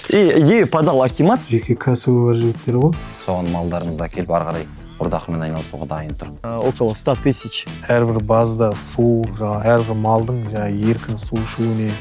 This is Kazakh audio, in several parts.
И идею подал акимат. Жеке кәсібі бар жігіттер ғой. Соған малдарымызды әкеліп, ары қарай бордақымен айналысуға дайын тұр. Около 100 тысяч. Әрбір базда су, жаңағы әрбір малдың жаңағы еркін су ішуіне.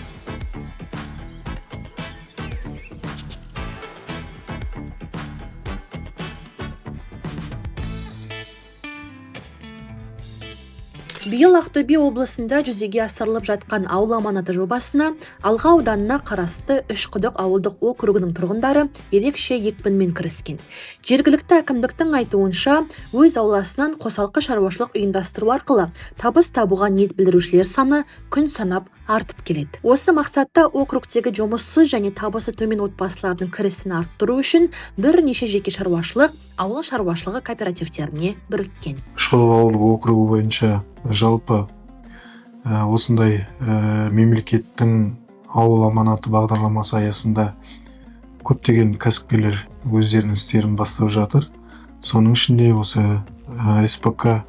Биыл Ақтөбе облысында жүзеге асырылып жатқан «Ауыл аманаты» жобасына Алға ауданына қарасты Үшқұдық ауылдық округінің тұрғындары ерекше екпінмен кіріскен. Жергілікті әкімдіктің айтуынша, өз ауласынан қосалқы шаруашылық ұйымдастыру арқылы табыс табуға ниет білдірушілер саны күн санап артып келеді. Осы мақсатта округтегі жұмыссыз және табысы төмен отбасылардың кірісін арттыру үшін бірнеше жеке шаруашылық ауыл шаруашылығы кооперативтеріне біріккен. Үшқұдық ауылдық округі бойынша жалпы осындай мемлекеттің «Ауыл аманаты» бағдарламасы аясында көптеген кәсіпкерлер өздерінің істерін бастап жатыр. Соның ішінде осы СПК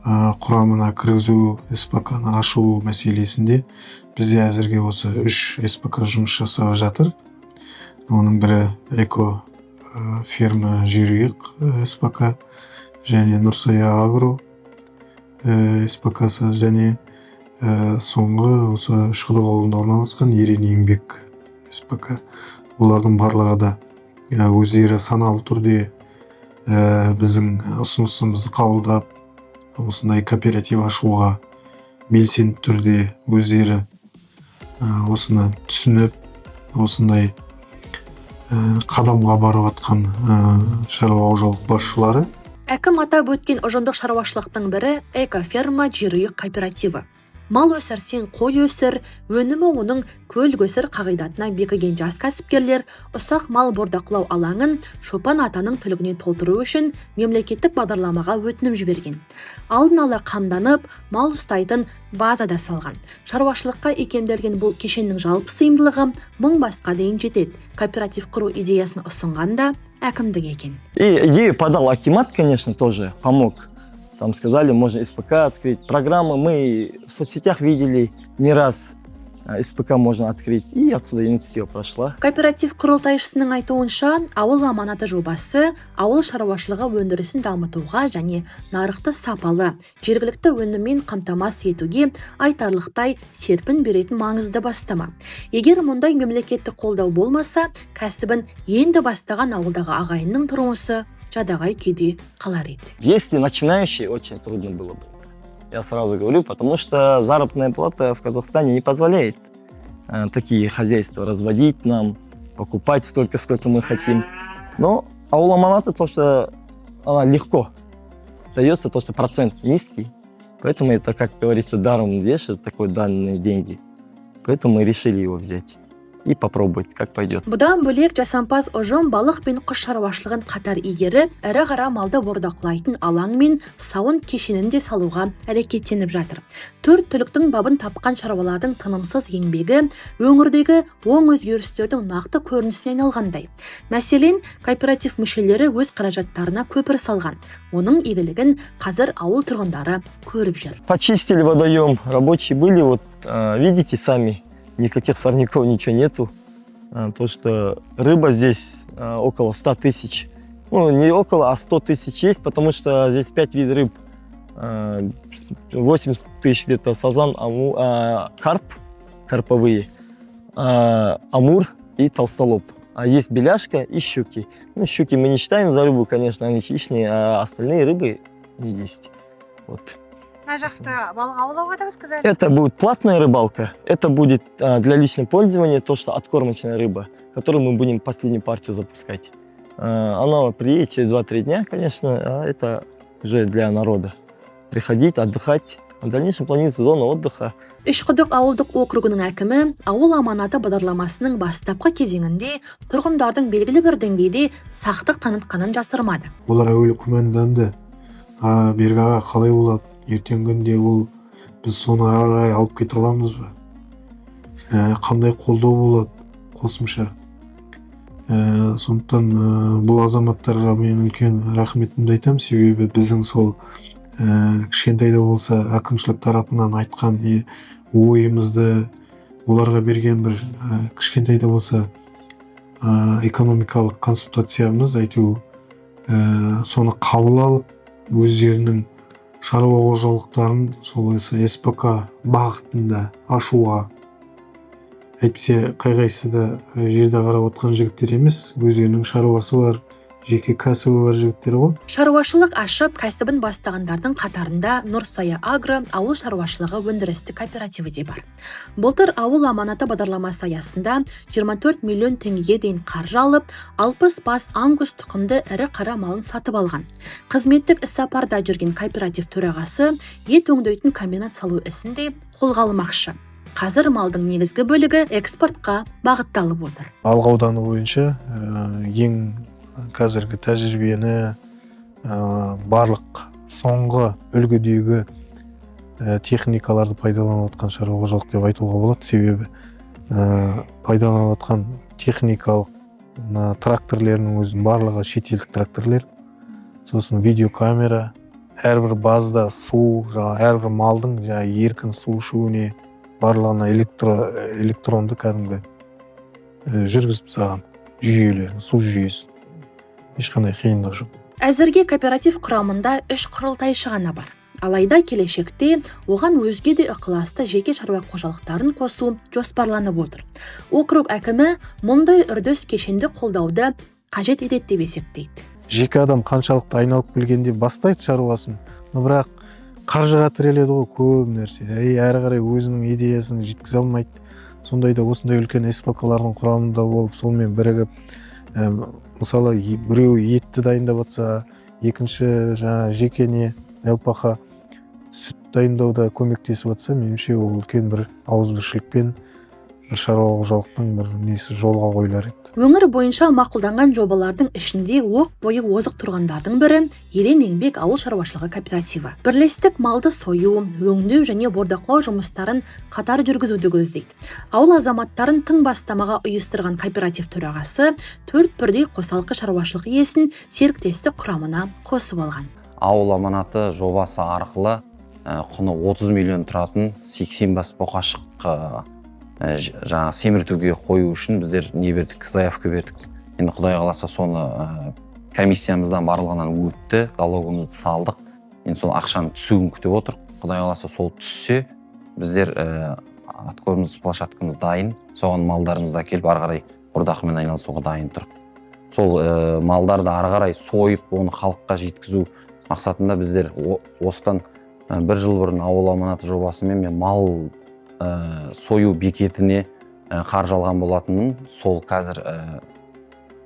құрамына кіргізу, СПК ны ашу мәселесінде бізде әзірге осы үш СПК жұмыс жасап жатыр. Оның бірі Эко ферма Жерұйық СПК және Нұрсая Агро СПК-сы және соңғы осы Үшқұдық ауылында орналасқан Ерен Еңбек СПК. Олардың барлығы да өздері саналы түрде біздің ұсынысымызды қабылдап, осындай кооператив ашуға белсенді түрде өздері осыны түсініп, осындай қадамға барып жатқан шаруа қожалық басшылары. Әкім атап өткен ұжымдық шаруашылықтың бірі – Экоферма Жерұйық кооперативі. Мал өсірсең, қой өсір, өнімі оның көл көсір қағидатына бекіген жас кәсіпкерлер ұсақ мал бордақылау алаңын Шопан атаның түлігіне толтыру үшін мемлекеттік бағдарламаға өтінім жіберген. Алдын ала қамданып, мал ұстайтын база да салған. Шаруашылыққа икемделген бұл кешеннің жалпы сыйымдылығы 1000 басқа дейін жетеді. Кооператив құру идеясын ұсынған да әкімдік екен. И идею подал акимат, конечно, тоже помог. Там сказали, можно СПК открыть. Программы мы в соцсетях видели не раз. СПК можно открыть. И отсюда инициатива прошла. Кооператив құрылтайшысының айтуынша, «Ауыл аманаты» жобасы ауыл шаруашылығы өндірісін дамытуға және нарықты сапалы, жергілікті өніммен қамтамасыз етуге айтарлықтай серпін беретін маңызды бастама. Егер мұндай мемлекеттік қолдау болмаса, кәсібін енді бастаған ауылдағы ағайынның тұрмысы жадағай күйде қалар еді. Если начинающий, очень трудно было бы. Я сразу говорю, потому что заработная плата в Казахстане не позволяет такие хозяйства разводить нам, покупать столько, сколько мы хотим. Но «Ауыл аманаты», то, что она легко дается, то, что процент низкий, поэтому это, как говорится, даром вещь, это такой данные деньги. Поэтому мы решили его взять и попробовать, как пойдет. Бұдан бөлек, жасампаз ұжым балық пен құс шаруашылығын қатар игеріп, ірі қара малды бордақылайтын алаң мен сауын кешенін де салуға әрекеттеніп жатыр. Төрт түліктің бабын тапқан шаруалардың тынымсыз еңбегі өңірдегі оң өзгерістердің нақты көрінісіне айналғандай. Мәселен, кооператив мүшелері өз қаражаттарына көпір салған. Оның игілігін қазір ауыл тұрғындары көріп жүр. Почистили водоем, рабочие были, вот видите сами, никаких сорняков, ничего нету. То, что рыба здесь около 100 тысяч. Ну, не около, а 100 тысяч есть, потому что здесь 5 видов рыб. 80 тысяч где-то сазан, карп, карповые, амур и толстолоб. А есть беляшка и щуки. Ну, щуки мы не считаем за рыбу, конечно, они хищные, а остальные рыбы не есть. Вот. Мына жақта балық аулауға да сказали. Это будет платная рыбалка, это будет для личного пользования, то, что откормочная рыба, которую мы будем последнюю партию запускать. Она приедет через 2-3 дня, конечно, а это уже для народа. Приходить, отдыхать. В дальнейшем планируется зона отдыха. Үшқұдық ауылдық округінің әкімі «Ауыл аманаты» бағдарламасының бастапқы кезеңінде тұрғындардың белгілі бір деңгейде сақтық танытқанын жасырмады. Олар әуелі күмәнданды: «А, Берік аға, қалай болады ертеңгі күнде ол, біз соны ары қарай алып кете аламыз ба, қандай қолдау болады қосымша?» Сондықтан бұл азаматтарға мен үлкен рахметімді айтамын, себебі біздің сол кішкентай да болса әкімшілік тарапынан айтқан ойымызды, оларға берген бір кішкентай да болса Экономикалық консультациямыз әйтеу соны қабыл алып, өздерінің шаруа қожалықтарын сол СПК бағытында ашуға, әйтпесе қай қайсысы да жерде қарап отқан жігіттер емес, өздерінің шаруасы бар, жеке кәсібі бар жігіттер ғой. Шаруашылық ашып, кәсібін бастағандардың қатарында «Нұрсая Агро» ауыл шаруашылығы өндірістік кооперативі де бар. Былтыр «Ауыл аманаты» бағдарламасы аясында 24 миллион теңгеге дейін қаржы алып, 60 бас ангус тұқымды ірі қара малын сатып алған. Қызметтік іссапарда жүрген кооператив төрағасы ет өңдейтін комбинат салу ісін де қолға алмақшы. Қазір малдың негізгі бөлігі экспортқа бағытталып отыр. Алға ауданы бойынша ең қазіргі тәжірибені, барлық соңғы үлгідегі техникаларды пайдаланып отқан шаруа қожалық деп айтуға болады. Себебі пайдаланып отқан техникалық мына тракторлерінің өзінің барлығы шетелдік тракторлер, сосын видеокамера, әрбір базда су, жаңа әрбір малдың жаңа еркін су ішуіне барлығына электронды кәдімгі жүргізіп тастаған жүйелер, су жүйесін, ешқандай қиындық жоқ. Әзірге кооператив құрамында үш құрылтайшы ғана бар. Алайда келешекте оған өзге де ықыласты жеке шаруа қожалықтарын қосу жоспарланып отыр. Округ әкімі мұндай үрдіс кешенді қолдауды қажет етеді деп есептейді. Жеке адам қаншалықты айналып келгенде бастайды шаруасын, но бірақ қаржыға тіреледі ғой көп нәрсе, и әрі қарай өзінің идеясын жеткізе алмайды. Сондайда осындай үлкен СПК-лардың құрамында болып, сонымен бірігіп, мысалы, біреуі етті дайындап жатса, екінші жаңа жеке не ЛПХ сүт дайындауда көмектесіп жатса, меніңше, ол үлкен бір ауызбіршілікпен бір шаруа қожалықтың бір несі жолға қойылар еді. Өңір бойынша мақұлданған жобалардың ішінде оқ бойы озық тұрғандардың бірі — «Ерен Еңбек» ауыл шаруашылығы кооперативі. Бірлестік малды сою, өңдеу және бордақылау жұмыстарын қатар жүргізуді көздейді. Ауыл азаматтарын тың бастамаға ұйыстырған кооператив төрағасы төрт бірдей қосалқы шаруашылық иесін серіктестік құрамына қосып алған. «Ауыл аманаты» жобасы арқылы құны 30 миллион тұратын 80 бас бұқашық жаңағы семіртуге қою үшін біздер не бердік, заявка бердік. Енді құдай қаласа, соны комиссиямыздан барлығынан өтті, залогымызды салдық. Енді сол ақшаның түсуін күтіп отырмық. Құдай қаласа, сол түссе, біздер откормымыз, площадкамыз дайын, соған малдарымызды әкеліп, ары қарай бордақымен айналысуға дайын тұрық. Сол малдарды ары қарай сойып, оны халыққа жеткізу мақсатында біздер осыдан бір жыл бұрын «Ауыл аманаты» жобасымен мен мал сою бекетіне қаржы алған болатынмын. Сол қазір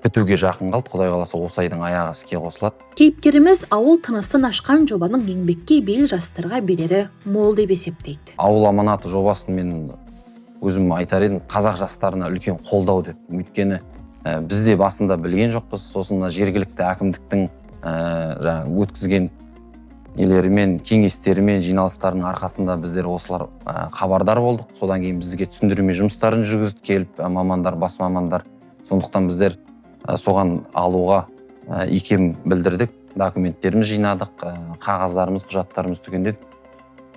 бітуге жақын қалды. Құдай қаласа, осы айдың аяғы іске қосылады. Кейіпкеріміз ауыл тынысын ашқан жобаның еңбекке бейіл жастарға берері мол деп есептейді. «Ауыл аманаты» жобасын мен өзім айтар едім, қазақ жастарына үлкен қолдау деп. Өйткені біз де басында білген жоқпыз. Сосын мына жергілікті әкімдіктің жаңағы өткізген нелерімен, кеңестерімен, жиналыстарының арқасында біздер осылар хабардар болдық. Содан кейін бізге түсіндірме жұмыстарын жүргізді келіп мамандар, бас мамандар. Сондықтан біздер соған алуға икем білдірдік, документтерімізді жинадық, қағаздарымыз, құжаттарымыз түгендедік.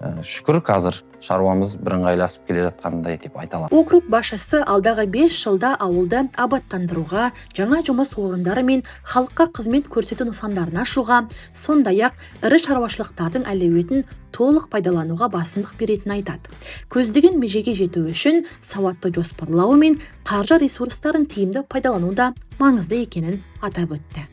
Шүкір, қазір шаруамыз бірыңғайласып келе жатқандай деп айта аламын. Округ басшысы алдағы 5 жылда ауылды абаттандыруға, жаңа жұмыс орындары мен халыққа қызмет көрсету нысандарын ашуға, сондай-ақ ірі шаруашылықтардың әлеуетін толық пайдалануға басымдық беретінін айтады. Көздеген межеге жету үшін сауатты жоспарлау мен қаржы ресурстарын тиімді пайдалану да маңызды екенін атап өтті.